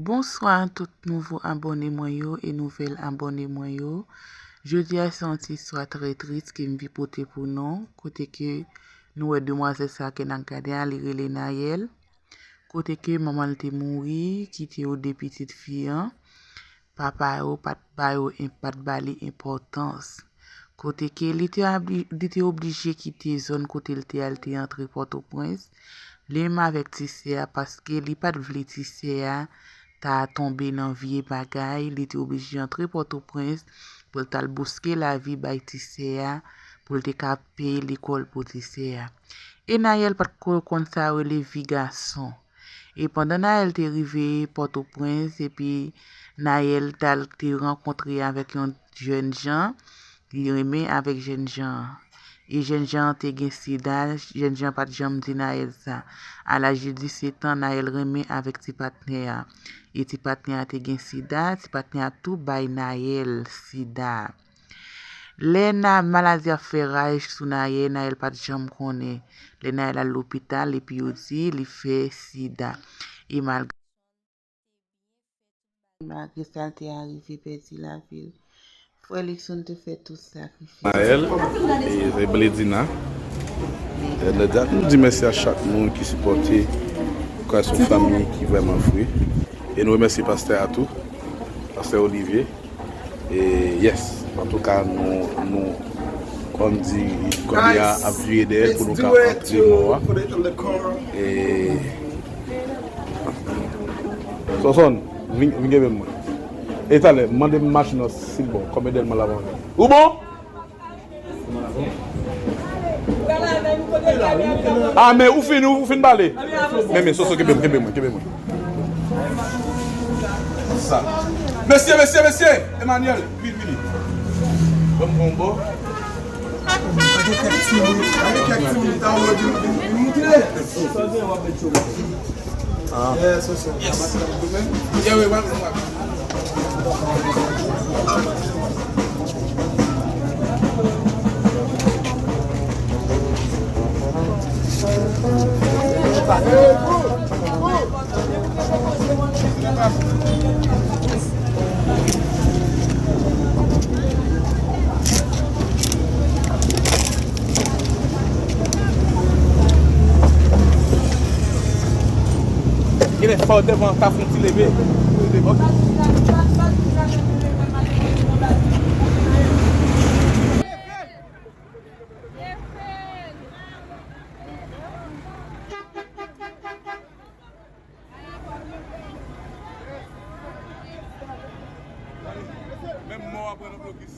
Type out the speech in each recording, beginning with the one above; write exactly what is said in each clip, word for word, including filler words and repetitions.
Bonswa tout nouvo abòne mwen yo e nouvèl abòne mwen yo. Jodi a se yon ti istwa trè tris ke m vin pote pou nou, kote ke nou wè demwazèl sa ke n ap gade a, li rele Nayèl. Kote ke manman l te mouri, kite yo de pitit fi an. Papa yo pa t ba yo, pa t ba li enpòtans. Kote ke li te abli-, li te oblije kite zòn kote l te al, te antre Pòtoprens, li menm avèk ti sè a, paske li pa t vle ti sè a ta tonbe nan vye bagay, li te oblije antre Pòtoprens pou l t al bouske lavi bay ti sè a, pou l te ka peye lekòl pou ti sè a. E Nayèl pa t ko-, konn sa yo rele vi gason. E pandan Nayèl te rive Pòtoprens, epi Nayèl t al te rankontre avèk yon jèn jan, li renmen avèk jèn jan an. E jèn jan an te gen sida, jèn jan pa t janm di Nayèl sa. A laj de disèt an, Nayèl renmen avèk ti patnè a. E ti patnè a te gen sida, ti patnè a tou bay Nayèl sida. Lè na-, maladi a fè raj sou Nayèl, Nayèl pa t janm konnen. Lè Nayèl al lopital, epi yo di li fè sida. E malgre, malgre sa, l te arive pèdi lavi l. Frè Luckson te fè tout sakrifis. Nayèl, e, e Bledina. E, nou di mèsi a chak moun ki sipòte, kwa se yon fanmi ki vrèman vre. E nou remèsye pastè a tou, pastè Olivier. E, yes, antouka, nou, nou, kòm di, kòm di a, ap vire dèyè pou nou ka antre mò a. E, Sonson, vin, vin kenbe mwen. E talè, mande m machin nan si l bon, kòm Edelman la vann. Ou bon? Ah, men ou fin, ou fin pale. Men, men, Soso, kenbe mwen, kenbe mwen, kenbe mwen. Sa. Mesye, mesye, mesye! Emmanuel, vini, vini. Ban m pran yon bò. Sa gen kèk ti minit, sa gen kèk ti minit, a, ou di, di, di, di, di. Ah. Yeah, so, so. Yes. Yeah, we want, we want. Genlè fò devan ta fon ti leve. Ok. Menm mò a pran nan blokis.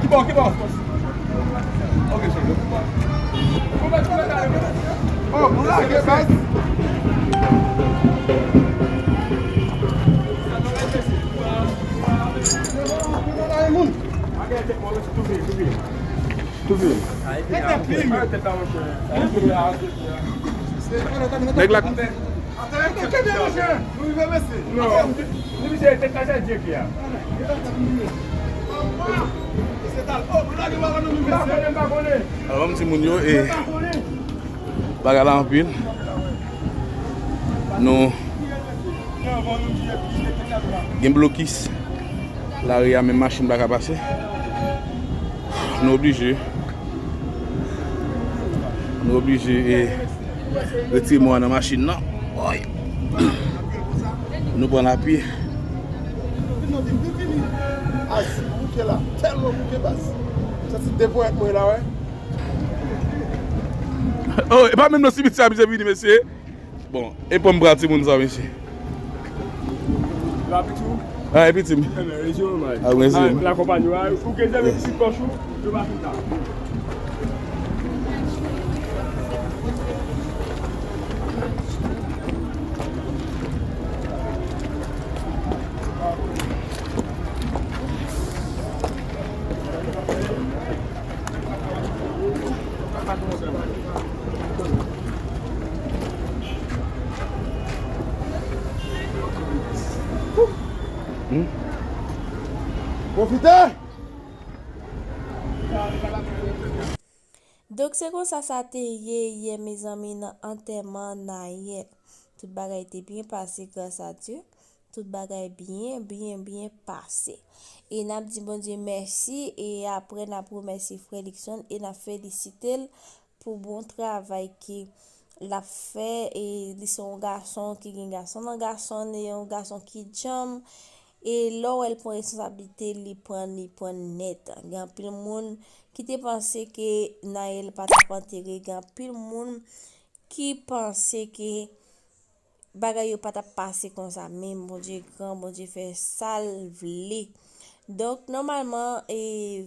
Ki bò, ki bò? Ok, chèf. Oh, pou lage, baz. Nèg la. Alò, m di moun yo, e, bagay la anpil. Nou gen blokis. Lari a, menm machin pa ka pase. Nou oblije. Nou oblije, e, retire mò a nan machin nan. Woy. Nou pran lapye. Ay, bouke la. Tèlman bouke, baz. Santi de ponyèt mwen la, wè. Oh, e pa menm nan simitye a misye vini, mesye. Bon, e pòm bra timoun sa, mesye. La piti ou? Ah, e piti m. Enben, rejyon maj. Ah, mèsi. La konpanyi ou, ou gen zanmi pitit pòch ou, yo pa fin ta. Hmm? Pwofite! Donk, se konsa sa te ye yè, mezanmi, nan antèman Nayèl. Tout bagay te byen pase, gras a Dye. Tout bagay byen, byen, byen pase. E n ap di Bondye mèsi, e apre n ap remèsye frè Luckson, e n ap felisite l pou bon travay ke l ap fè, e li se yon gason ki gen gason nan gason, e yon gason ki djanm, e lè w wè l pran responsablite, li pran, li pran nèt. Gen anpil moun ki te panse ke Nayèl pa t ap antere, gen anpil moun ki panse ke bagay yo pa t ap pase konsa, men Bondye gran, Bondye fè sa l vle. Donk, nòmalman, e,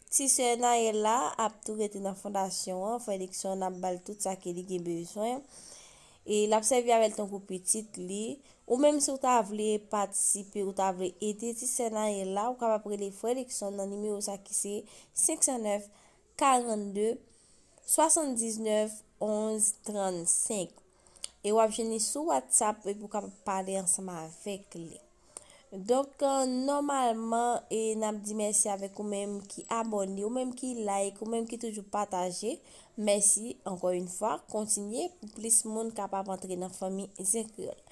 ti sè Nayèl la ap tou rete nan fondasyon an, frè Luckson ap ba l tout sa ke li gen bezwen. E l ap sèvi avè l tankou pitit li. Ou menm, si w ta vle patisipe, ou ta vle ede ti sè Nayèl la, ou kapab rele frè Luckson nan nimewo sa ki se senk san nèf, karannde, swasanndiznèf, onz, trannsenk. E w ap jwenn li sou WhatsApp epi w kapab pale ansanm avèk li. Donk, e, nòmalman, e, n ap di mèsi avèk ou menm ki abòne, ou menm ki like, ou menm ki toujou pataje. Mèsi ankò yon fwa. Kontinye pou plis moun kapab antre nan fanmi Zen Kreyòl.